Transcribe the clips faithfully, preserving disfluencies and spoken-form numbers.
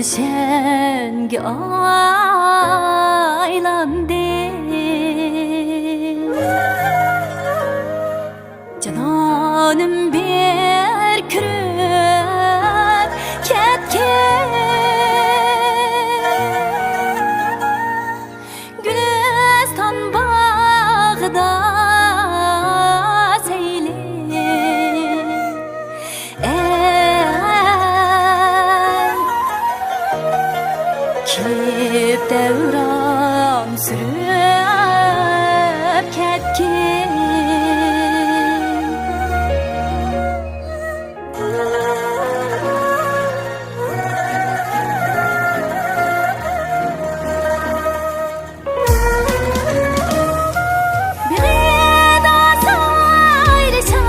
شەنگە ئايلاندى. جانانىم بىر كۆرۈپ كەتكىن. گۈلىستان باغىدا سەيلى. ئەي، كېلىپ دەۋران سۈرۈپ كەتكىن. بېغىدا سايرىشار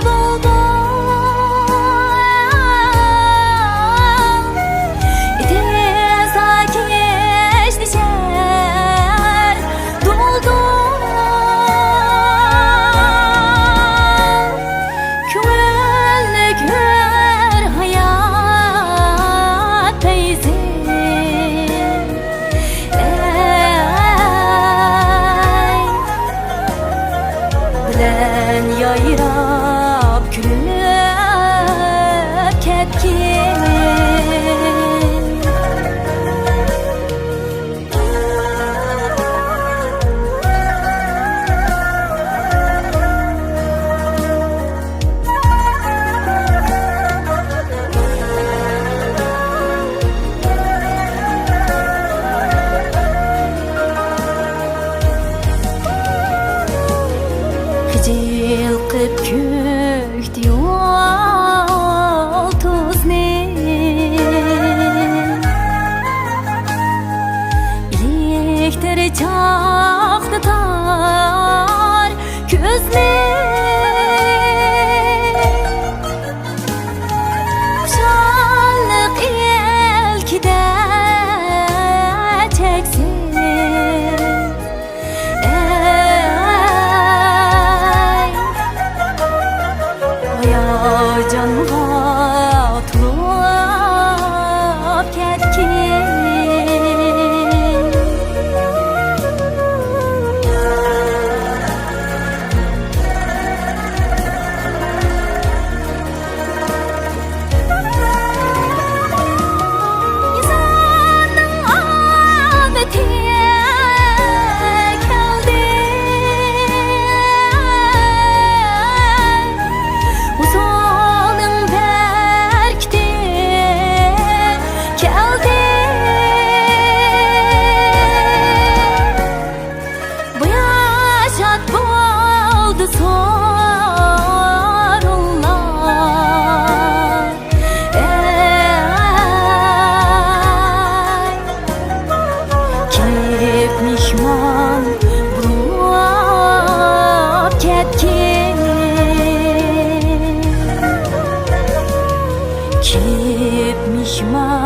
بۇلبۇل، ئېتىزدا كىشنىشەر دۇلدۇل. كۆڭۈللۈك ھۆر ھايات پەيزى. ئەي، بىلەن يايراپ كۈلۈپ كەتكىن. خىجىل قىپ كۆكتە يۇلتۇزنى، ئېلېكتىر چاقنىتار كۆزنى. خۇشاللىق ئىلكىدە چەكسىز. ئەي، ھاياجانغا تولۇپ كەتكىن. ئىنساننىڭ ئامىتى كەلدى، ۋۇسۇلنىڭ بەرىكىتى كەلدى. باياشات بولدى سورۇنلار. ئەي، كېلىپ مېھمان بولۇپ كەتكىن. كېلىپ مېھمان